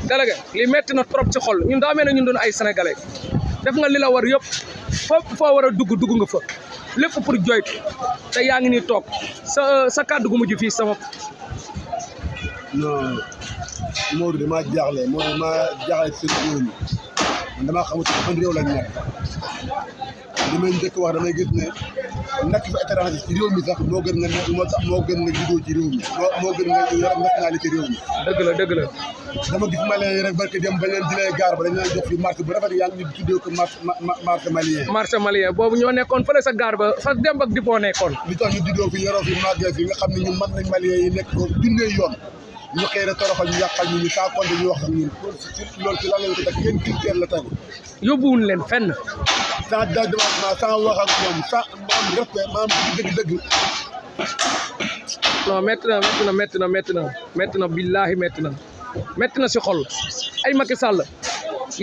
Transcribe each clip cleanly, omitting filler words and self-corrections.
délégué li metti na trop ci xol ñun daa mel ne ñun doon ay sénégalais def nga li la war yëpp foo war a dugg nga fa lépp pour joytu te yaa ngi nii toog sa kàddu gu mujj fii sama. non Modou damaa jaaxle Modou damaa jaaxle ci réew mi man damaa xamut ban réew lañ nekk li may njëkk wax damay gis ne nekk fa étranger ci réew mi sax moo gën nga moo gën nga juddoo ci réew mi moo gën nga yor nationalité réew mi. dëgg la. dama gis malien yi rek barke dem ba leen jëlee gaar ba dañ leen jox fi marché bu rafet yaa ngi ñu tuddee ko marché malien. marché malien boobu ñoo nekkoon fële sa gaar ba fa dem ak Dippo nekkoon. li tax ñu juddoo fi yoroo fi màggee fi nga xam ne ñun mat nañ malien yi nekk foofu junne yoon ñu xëy na toroxal ñu yàqal ñu saa konte ñu wax ak ñun loolu ci lan lañ ko teg yéen culture la tegu. yóbbuwuñ leen fenn. sans dédommagement sans wax ak ñoom sans maam respect maam dëgg-dëgg. non métti na billaahi métti na si xol ay Macky Sall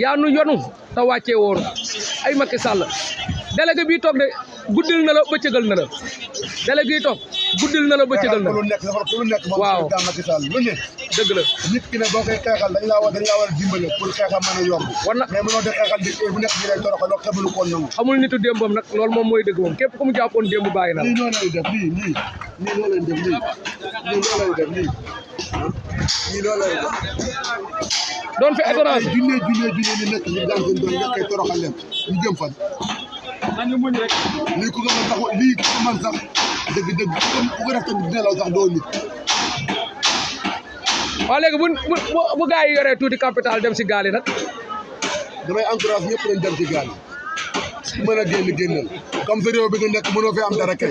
yaa nu yonu te wàccee woon ay Macky Sall délégué bii toog de guddil na la bëccëgal na la délégué yi toog guddil na la bëccëgal na la. lu nekk waaw Macky Sall lu ne. dëgg la nit ki ne boo koy xeexal dañ laa war a dimbale pour xeexal mën a yomb. war na mais mënoo de xeexal di bu nekk ñu lay toroxal loo xebalu ko nangu. xamul nitu démbam nag loolu moom mooy dëgg moom képp ku mu jàppoon démb bàyyi na la. lii noonu lay def lii loolu lay def lii loolu lay def doon fi étranger ay junne ñu nekk ñu daan seen doon nga koy toroxal leen ñu jëm fan. lii ku ko mën sax lii ku ko mën sax dëgg ku ko def tamit dina law sax doo nit. waaw léegi bu gars yi yoree tuuti capital dem si gaal yi nag. damay encourage ñëpp nañ dem ci gaal yi ku mën a génnal comme sa réew bi nga nekk mënoo fi am dara kay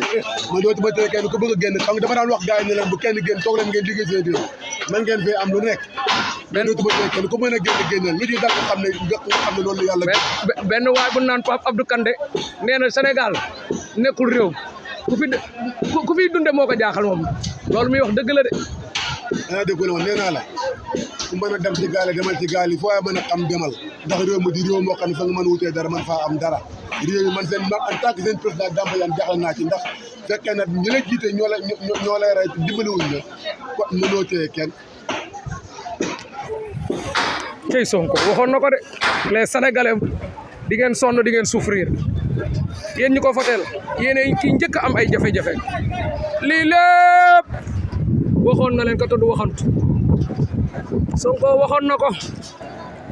ma doo ci ma tee kenn ku bëgg a génn xam nga dama daan wax gars yi ne leen bu kenn génn toog leen ngeen liggéey seen réew man ngeen fee am lu nekk mais doo ci ma tee kenn ku mën a génnal lu ci dal nga xam ne loolu yàlla benn waay bu naan Pape Abdou Kandé nee na Sénégal nekkul réew ku fi dunde moo ko jaaxal moom loolu muy wax dëgg la de. dégg nga nee naa la ku mën a dem ci gaal yi demal ci gaal yi foo mën a xam demal ndax réew mi di réew moo xam ne fa nga mën a wutee dara man faa am dara réew mi man seen en tant que seen président Damba Yane jaaxal naa ci ndax fekkee na ñi la jiite ñoo lay rey dimbaliwuñ la ko mënoo téye kenn. Cey Sonko waxoon na ko de les sénégalais di ngeen sonn di ngeen souffrir yéen ñu ko foteel yéen ki njëkk am ay jafe-jafe lii lépp waxoon na leen ko te du waxantu Sonko waxoon na ko